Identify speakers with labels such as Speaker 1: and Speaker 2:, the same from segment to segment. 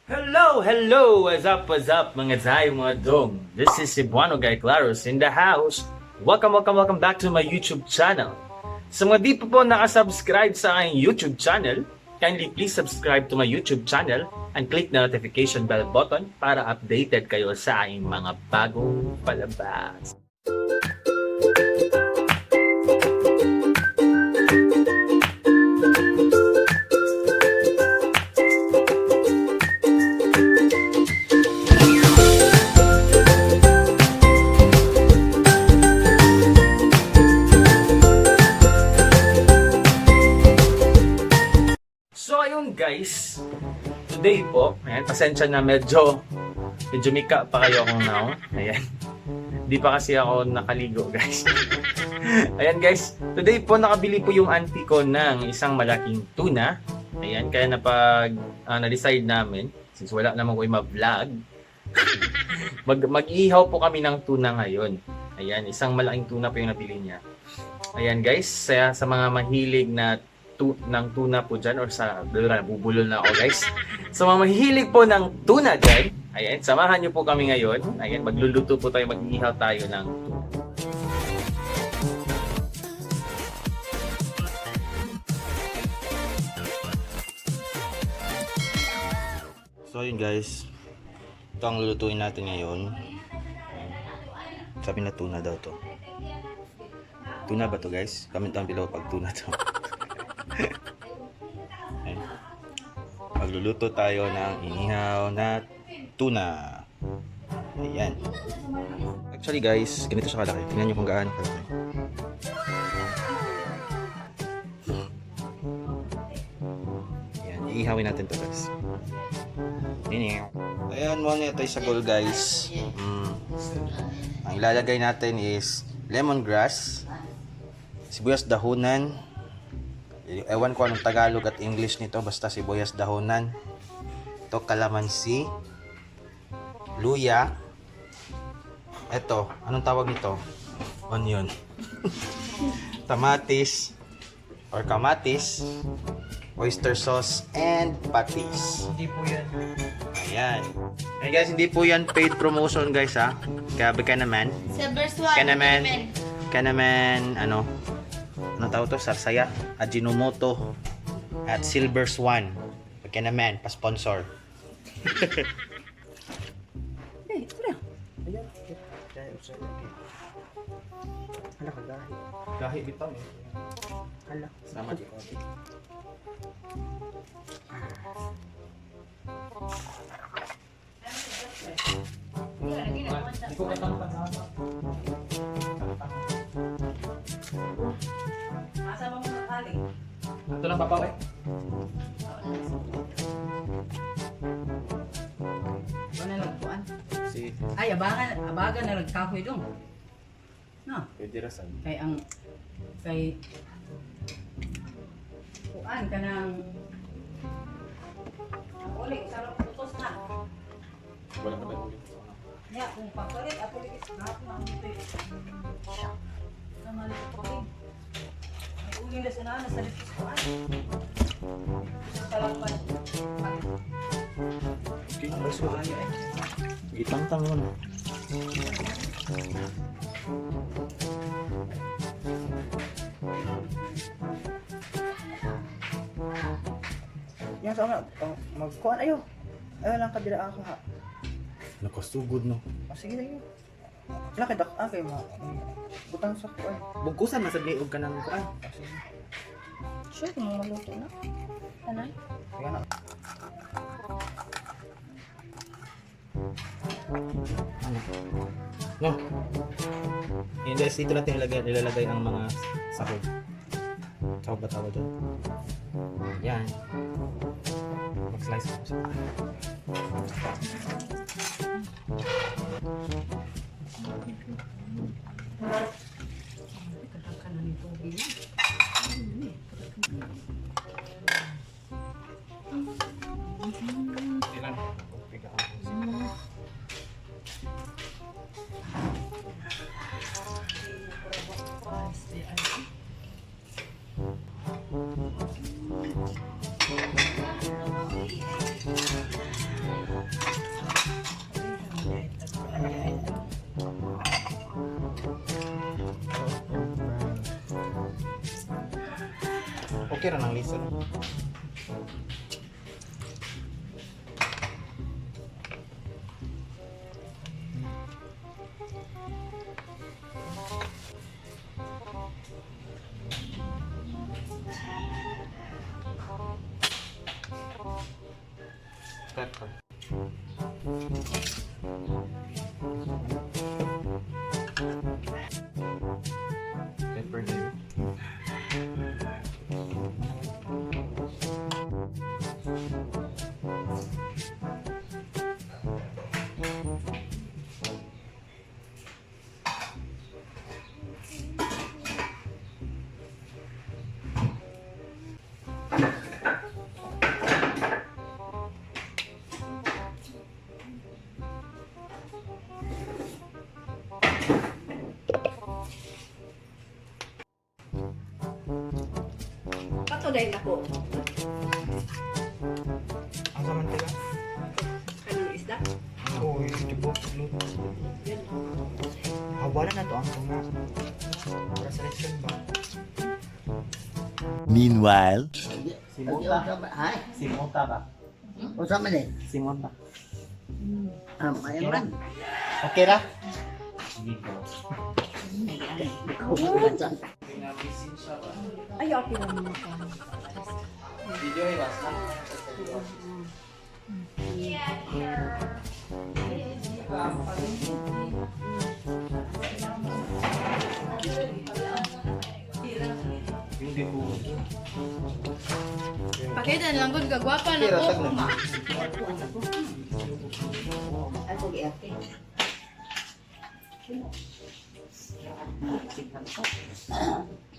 Speaker 1: Hello, hello! What's up, mga zay, mga dong? This is Cebuano Guy Claros in the house. Welcome, welcome, welcome back to my YouTube channel. Sa mga di pa po nakasubscribe sa aking YouTube channel, kindly please subscribe to my YouTube channel and click the notification bell button para updated kayo sa aking mga bagong palabas. So ayun guys, today po, ayan, pasensya na medyo medyo mika pa kayo akong now. Ayan. Di pa kasi ako nakaligo, guys. Ayan guys, today po nakabili po yung auntie ko ng isang malaking tuna. Ayan, kaya napag na-decide namin, since wala naman ko ma-vlog, mag-ihaw po kami ng tuna ngayon. Ayan, isang malaking tuna po yung nabili niya. Ayan guys, sa mga mahilig na ng tuna po dyan or sa bubulol na ako, guys. Sa mga mahilig po ng tuna dyan, ayan, samahan niyo po kami ngayon. Ayan, magluluto po tayo, mag-ihaw tayo ng tuna.
Speaker 2: So ayun guys, ito ang lulutuin natin ngayon. Sabi na tuna daw to. Tuna ba to, guys? Comment down below pag tuna to. Ayun. Magluluto tayo ng inihaw na tuna. Ayan. Actually guys, ganito siya kalaki. Tingnan nyo kung gaano kalaki. Ayan, iihawin natin to, guys. Ayan. Ayan mo na ito sa goal, guys. Ang ilalagay natin is lemongrass, sibuyas dahunan. Ewan ko anong Tagalog at English nito, basta sibuyas dahunan. Ito kalamansi, luya. Ito, anong tawag nito? Onion. Tamatis or kamatis, oyster sauce, and patis.
Speaker 1: Hindi po yan.
Speaker 2: Ayan. Ayan guys, hindi po yan paid promotion, guys, ha. Kaya baka naman.
Speaker 3: Sa verse 1,
Speaker 2: Kaya naman, kaya naman, ano, ano tawag to? Sarsaya, Ajinomoto, at Silver Swan. Baka naman, pa-sponsor.
Speaker 4: Hala ka gahi.
Speaker 2: Gahi bitaw eh.
Speaker 4: Hala.
Speaker 2: Sama di ko.
Speaker 1: Hindi ko katangtan.
Speaker 5: Asa ba mo nakali?
Speaker 1: Ito lang papaw eh.
Speaker 5: Wala lang kuan.
Speaker 2: Si,
Speaker 5: Ay, abagan, abagan na nagkahoy dong. No,
Speaker 2: pwede rasan.
Speaker 5: kay ang kay kuan kanang ang uli sa putos na.
Speaker 2: Wala pa tayo ulit.
Speaker 5: Nya kung papalit ako lagi sa hapon ang dito. Sa mali ko uling. May uling na sa nana sa dito sa kuan. Sa talapan.
Speaker 2: Okay, Gitangtang mo na.
Speaker 4: Yan sa una, oh, magkuan ayo. Ayo lang kadira ako ha.
Speaker 2: Nakasugod no.
Speaker 4: Oh, sige ayo. Wala kay dak ah, kay ma. Butang sa kuan.
Speaker 2: Bugkusan na sad ni og kanang kuan.
Speaker 4: Oh, sige.
Speaker 3: Sure, kung maluto na. Tanan?
Speaker 4: Kaya na.
Speaker 2: No. Yan guys, dito natin ilalagay ang mga sahog. Sahog ba tawag doon? Yan. Mag-slice ko siya.
Speaker 5: Kadaghan na ni tubig.
Speaker 2: Ilan? Okay ra nang lisa. Pepper. Pepper din.
Speaker 5: Kato dahil ako.
Speaker 4: Ang sa mantika.
Speaker 5: Ano isda?
Speaker 4: Uy, di ba? Luto. Hawala na to ang tunga. Para sa lechon ba?
Speaker 6: Meanwhile,
Speaker 2: Simuta. Simuta ba?
Speaker 7: Unsa man eh?
Speaker 2: Simuta.
Speaker 7: Ah, maayo man.
Speaker 2: Okay ra?
Speaker 5: Ay, okay lang mo.
Speaker 2: Video ay basta. Hindi ko.
Speaker 3: Pakita na lang gud kagwapa na
Speaker 2: Pero
Speaker 3: ko.
Speaker 2: tag na.
Speaker 7: Ako giarte.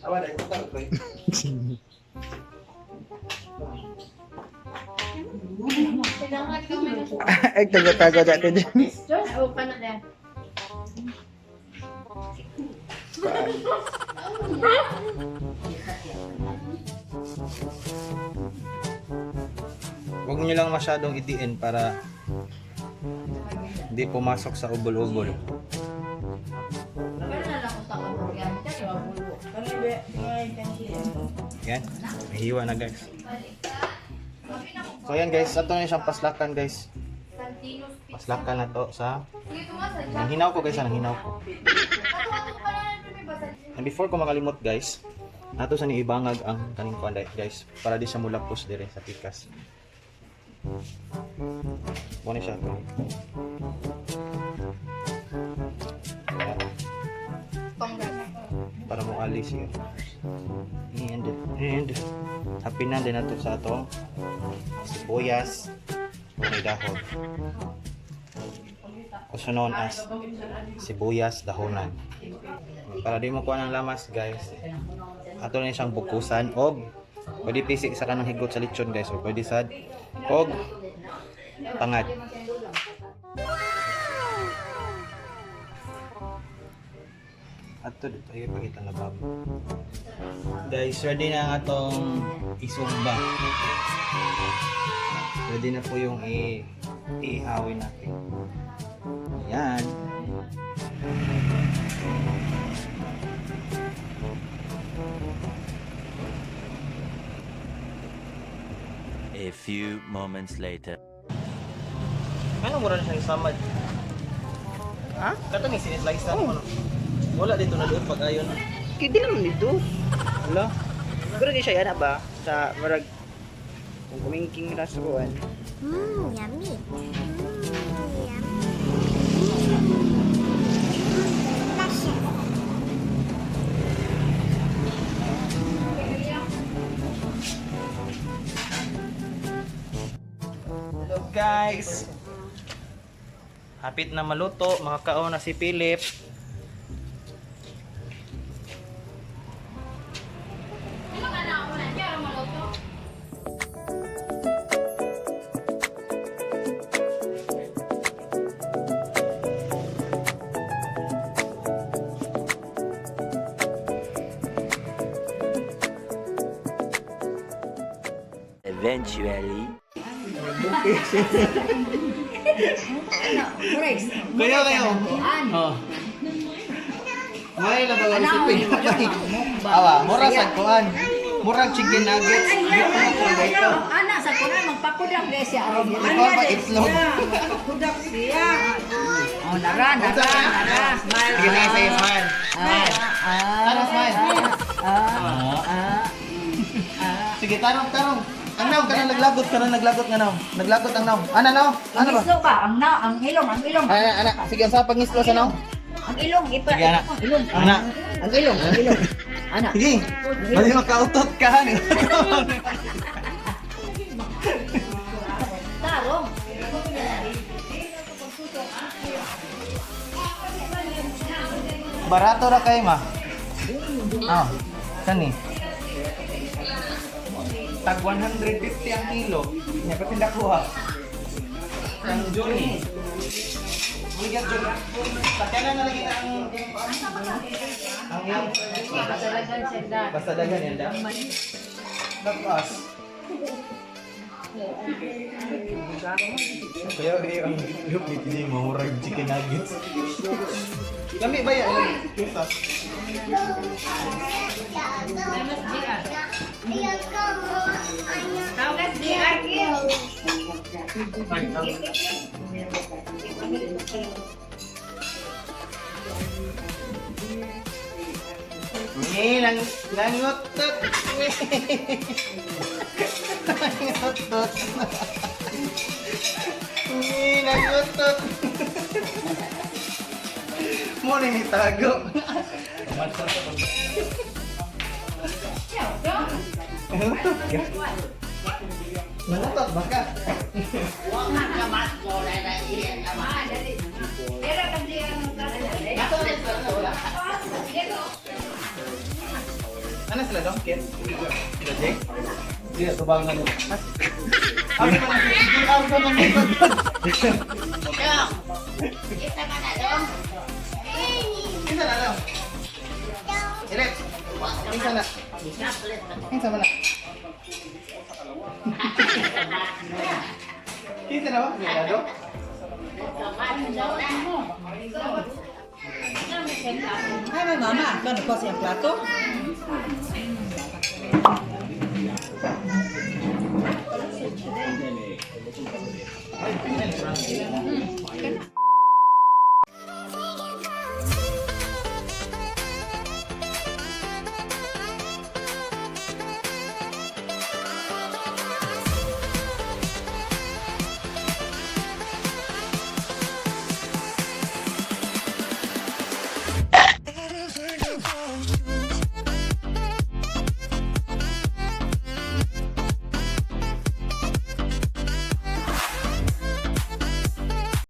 Speaker 2: Awa dai ko ko.
Speaker 4: Ay, tago-tago dati din.
Speaker 3: Oh, pa na na.
Speaker 2: Huwag niyo lang masyadong idiin para hindi pumasok sa ubol-ubol.
Speaker 3: Pero na lang utak ang kuryente, di ba bulo?
Speaker 2: Yan. Nahiwa na guys. So yan guys, ato na siyang paslakan guys.
Speaker 3: Santino's Pizza.
Speaker 2: Paslakan na to sa
Speaker 3: Sige, tumasa.
Speaker 2: Nanghinaw ko guys, ah, nanghinaw ko.
Speaker 3: Ato pa na may basa.
Speaker 2: And before ko makalimot guys, nato sa niibangag ang kaning kuan guys para di siya mulapos dire sa pikas. Mo ni siya to. Ayan, para mo alis siya. And happy na din nato sa atong sibuyas may dahon. Also known as sibuyas dahonan. Para di mo kuha ng lamas guys. Ato na siyang bukusan og pwede pisi sa kanang higot sa lechon guys or pwede sad og tangad. Ato dito ay pakita na babo. Guys, ready na ang atong isugba. Ready na po yung iihawin natin. Ayan.
Speaker 6: A few moments later.
Speaker 2: Ano mura na siyang samad?
Speaker 4: Ha?
Speaker 2: Kato ni sinislice na ano? Wala dito na doon pag ayon.
Speaker 4: Kaya di naman dito.
Speaker 2: Wala.
Speaker 4: Pero di siya yana ba? Sa marag kung kumingking na sa kuwan.
Speaker 8: Mmm, yummy. Mmm, yummy. Delicious.
Speaker 2: Hello guys. Hapit na maluto, makakaon na si Philip.
Speaker 3: Ano nga na ako na? Di araw maluto.
Speaker 6: Eventually.
Speaker 2: Kayo kayo. Oh. May na ba recipe? Awa, mura sa kuan.
Speaker 4: Murag chicken nuggets.
Speaker 7: Ay, ana sa kunan magpakudak de siya.
Speaker 4: Ikaw ba itlog?
Speaker 5: Magpakudak siya.
Speaker 7: Oh, nara, nara, nara. Smile.
Speaker 4: Sige, sige, sige, smile.
Speaker 7: Ah,
Speaker 4: Tarong, smile.
Speaker 7: ah, ah.
Speaker 4: Sige, tarong, tarong. Ang naong, kanang naglagot, kanang naglagot nga naong. Naglagot ang naong. Ana, naong? Ano ba?
Speaker 7: Islo ba? Ang na, ang ilong, ang ilong.
Speaker 4: Ana, ana. Sige, ang sa pangislo sa naong.
Speaker 7: Ang ilong, ipa.
Speaker 4: Sige, ana.
Speaker 7: Ang ilong.
Speaker 4: Ana.
Speaker 7: Ang ilong, ang ilong. Ana.
Speaker 4: Sige. Mali makautot ka.
Speaker 7: Tarong.
Speaker 4: Barato ra kay ma. Ah, saan ni? Tag 150 ang kilo. Nya pati nakuha. Ang Johnny. Buligat Johnny. Sakyanan na lagi na ang ang Basta dagan yan da. Lakas. Kaya eh, ang itlog ni Tini mahurag chicken nuggets. Lami ba yan? Yung sauce. Ni nang nangutot. Nangutot. Ni nangutot. Mo ni tago. Nangutot ka? Nangutot ba ka? Ano sila dong? Ken? Sila Jake?
Speaker 1: Sige, tubang na nila.
Speaker 4: Ano ba nang ba nang Kinsa na lang? Ilet. Kinsa na? Kinsa man na? Kinsa na ba? Milado?
Speaker 5: Ay, may mama. Ano ko siyang plato?